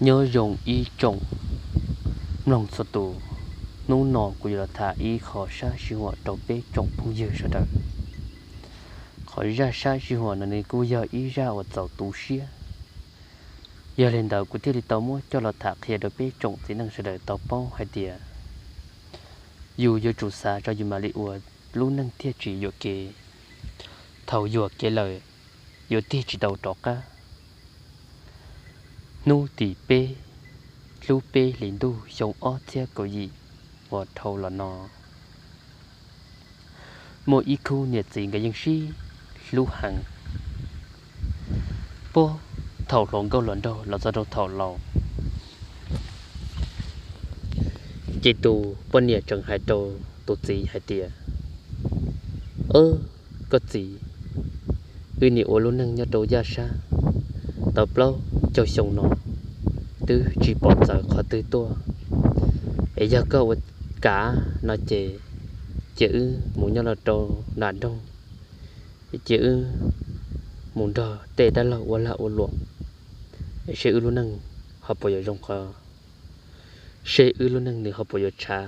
Nyob zoo ib tsoom mloog txhua tus, hnub no kuv yuav los tham ib qho sab sij huam rau peb tsoom phooj ywg sawv daws. Qhov zaj sab sij huam no nws kuj yog ib zaj uas txaus tu siab, yog li ntawd kuv thiaj li tau muab coj los tham qhia rau peb tsoom txiv neej sawv daws tau paub hais tias yus yuav tsum xav tso yus mam li ua, lub neej thiaj tsis yuam kev. Thaum yuam kev lawm, yuav tig tsis tau rov qab. Hnub tim peb lub peb hlis ntuj xyoo ob txhiab kaum yim uas dhau los no, muaj ib khub niam txiv nkawd yeej sib hlub heev. Puag thaum hluas nkauj los nraug los txog rau thaum laus, ces tus poj niam tseem hais rau tus txiv hais tias, Ob, koj txiv, wb nim ua lub neej nyob rau yaj sab tau plaub caug xyoo no, twb tsis pom txawv qhov twg tuaj. Es yog koj ua kav no ces cia wb mus nyob los rau nram nroog, cia wb mus nrog tej dab laug ua lag ua luam, es seb wb lub neej ho puas yuav zoo qhov, seb wb lub neej nws ho puas yuav tshav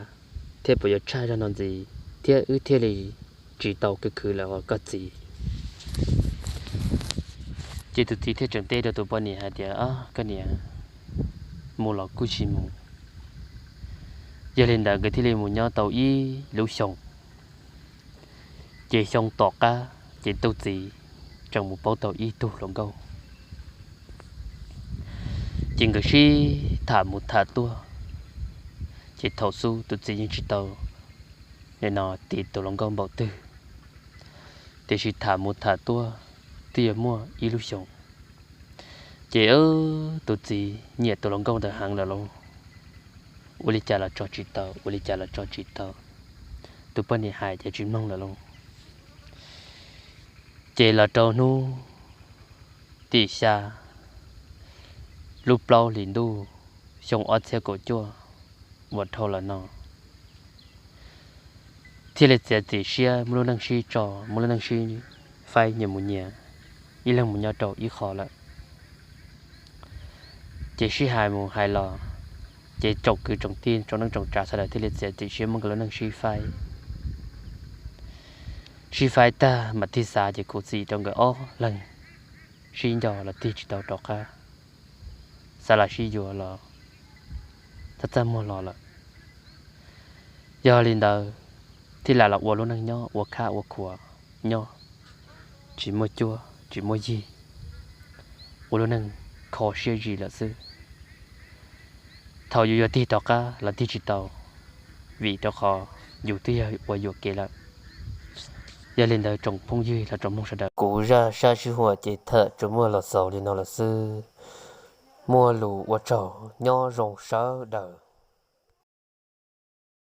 thiab puas yuav tshaj zog no ntxiv, thiab wb thiaj li tsis tau khwv khwv lawm os koj txiv. Ces tus txiv thiaj tseem teb rau tus poj niam hais tias, Ob, koj niam, mus los kuj tsis mus. Yog li ntawd nkawd thiaj li mus nyob tau ib lub xyoos. Ces xyoo tom qab ces tus txiv tseem mus paub tau ib tug hluas nkauj. Ces nkawd sib tham mus tham tuaj, ces thaum xub tus txiv yeej tsis tau nim no tis tus hluas nkauj npaum twg, tiam sis tham mus tham tuaj twb yuav muaj ib lub xyoos. Ces tus txiv nyiam tus hluas nkauj ntawd heev lawm lauj, ua li cas los tso tsis tau, ua li cas los tso tsis tau. Tus poj niam hais ces tsis mloog lawm lauj. Ces los rau hnub tim xya lub plaub hlis ntuj xyoo ob txhiab kaum cuaj uas dhau los no, thiaj li txiav txim siab muab lub neej sib tso, muab lub neej sib faib nyias mus nyias, ib leeg mus nyob rau ib qho lawm. Ces sib hais mus hais los, ces tsoom kwv tsoom tij tsoom neej tsoom tsav sawv daws thiaj li txiav txim siab muab nkawd lub neej sib faib. Sib faib tag mas thiaj xav ces khuv xim rau nkawd ob leeg sib nco los tig tsis tau rov qab, xav los sib yuav los txaj txaj muag los lawm. Yog li ntawd thiaj li los ua lub neej nyob ua khab ua khuav nyob, tsis muaj cuab tsis muaj yig, ua lub neej kho siab zis lawm xwb. Thaum yus yuav tig rov qab los tig tsis tau, vim rau qhov yus twb yog ua yuam kev lawm. Yog li ntawd tsoom phooj ywg los tsoom mloog sawv daws, kuv zaj sab sij huam ces tham tsuas muaj los xaus li no lawm xwb. Muaj lus ua tsaug, nyob zoo sawv daws.